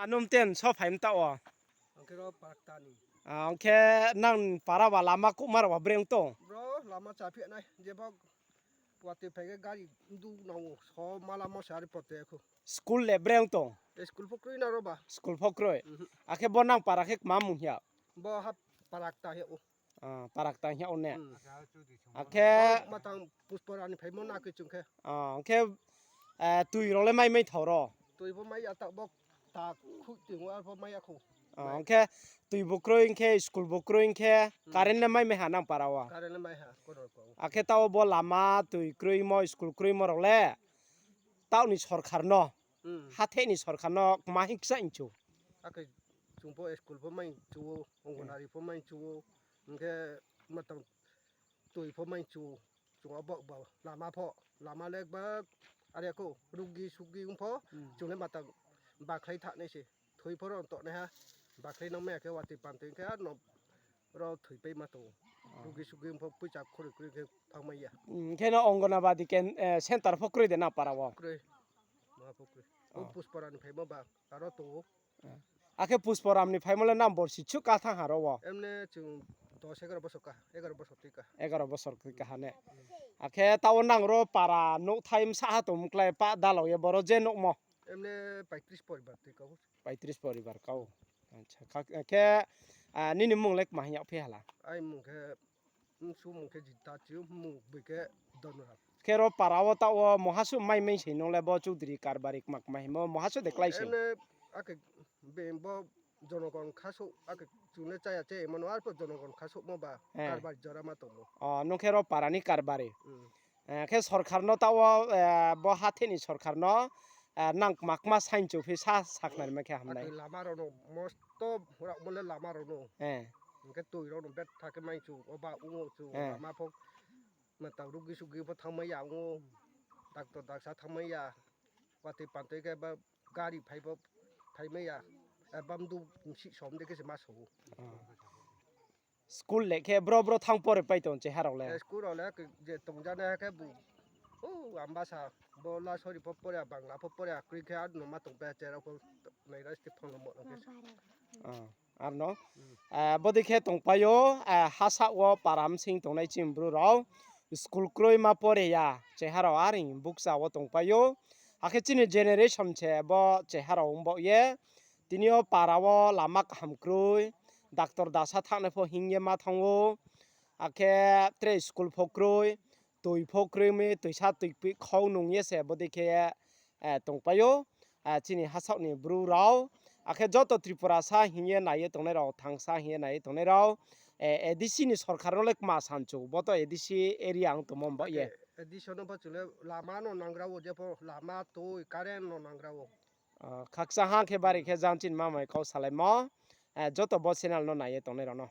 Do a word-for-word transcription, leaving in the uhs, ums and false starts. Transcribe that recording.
Anum ten so phai mta wo. Ang khe ro Parakta ni. Ah, ang khe nang para ba lama kuhma rao ba breng tong. Bro, lama chaphi nai, je bo watoi phai khe gari du nang so ma lama se ari pote khu. School le breng tong. School pho kroi na ro ba. School pho kroi. Mhm. Akhe bo nang para khe kma mung hia? Bo ha Parakta hia o. Ah, Parakta hia o ne. Hmm. Akhe matang Puspora ni phaimo na khe chung khe. Ah, khe, eh, tui rao le mai mai thao ro? Tui pho mai ya ta bo ta khu tui wa pho mai ya khu. Ah, khe tui bo kroi khe, school bo kroi khe, hmm, current le mai mai ha nang para wo? Current le mai ha, kono ko. Akhe taoh bo lama tui kroimo, school kroimo rao le taoh ni sorkar no, hmm, hatheh ni sorkar no kma hing kcha hing chu. Akhe chung pho school pho mai chu o, hmm, Anganwadi pho mai chu o, hing khe matang tui pho mai chu o, chung abo ba lama pho, lama le ba are kho, rugi sugi ong pho, hmm, chung le matang bakhlai thanai se, thoi pho ro tongnai ha, bakhlai nang mai ya khe watoi pantoi khe ar no ro thoipai ma tong o. Ah. Rugi sugi ong pho poicha khoroi kroi khe thanngmai ya. Hmm, khe no Anganwadi ke, eh, center pho kroi de na para wo? Kroi. Ma pho kroi. O, ah, Puspora ni phaimo ba, aro tong o. Ah. Akhe Puspora ni phaimo le nang borsi chu ka thanng ha ro wo? Emne chung dos egaro bosor ka, egaro bosor tui ka. Egaro bosor tui ka ha ne. Hmm. Akhe taoh wo nang ro para nouhthai bsa ha tong mklái pa dalao ye boro je nouhmo? Emne paitris poribar tui ka o. Paitris poribar ka o. Acha, kha-, khe, ah, nini mung le kma hing yag phi hala? Ai mung khe, msu mung khe Jita chi o, mung boi khe Donoram. Khe ro para wo taoh wo muha suh mai mai sei nung le bo Choudri Karbari kma kma hingmo muha suh de klái se. Emne akhe be bo jonogon khasouh, akhe chung le chaya che mano, arpho jonogon khasouhmo ba, eh, Karbari jora ma tongmo. O, nung khe ro para ni Karbari. Hmm. Eh, khe sorkar no taoh wo, eh, bo hatheh ni sorkar no, eh, nang kma kma saing chu phi sa sakhnari ma khe hamnai. Akhe lama rao no mosto rao mo le lama rao no. Eh. Hing khe tui rao no betha khe mai chu, o ba ong o chu, eh, lama pho matang rugi sugi pho thanngmai ya ong o, doctor daksa thanngmai ya, watoi pantoi khe ba gari phai pho phaimai ya, eh, bamdu msih som de khe se ma so o. Ah. School le khe bro bro thanng pore pai tong cheha rao le? Eh, school rao le khe je tongjanai khe bu, o, Ambasa, bo Lasori pho pore, Bangla pho pore, kroi khe ar no ma tong pai, chera pho naira ste phone no mo no khe. Ah, ar no? Hmm. Ah, bodei khe tongpai ou, ah, hasa wo para bsing tongnai chini bru rao. School kroi ma pore ya, cheha rao are bukcha wo tongpai ou. Akhe chini generation se bo cheha rao ong baoh ye. Tini yo para wo lama kaham kroi, doctor daksa thanngnai pho hing ye ma thanng ou. Akhe tre school pho kroi, tui pho kroi mi, tuisa tuipi khau nung ye se bodei khe, eh, tongpai ou. Ah, chini hasaoh ni bru rao. Akhe joto Tripurasa hing ye nai ye tongnai rao, thangsa hing ye nai ye tongnai rao. Eh, A D C ni sorkar no le kma san chu, bo to A D C area ong tongmo baoh ye. Akhe A D C no pho chung le lama no nangra wo, jepho lama, tui, current no nangra wo. Ah, khakchang ha khe bari khe jang chini mamai kau salaimo. Eh, joto bo channel no nai ye tongnai rao no.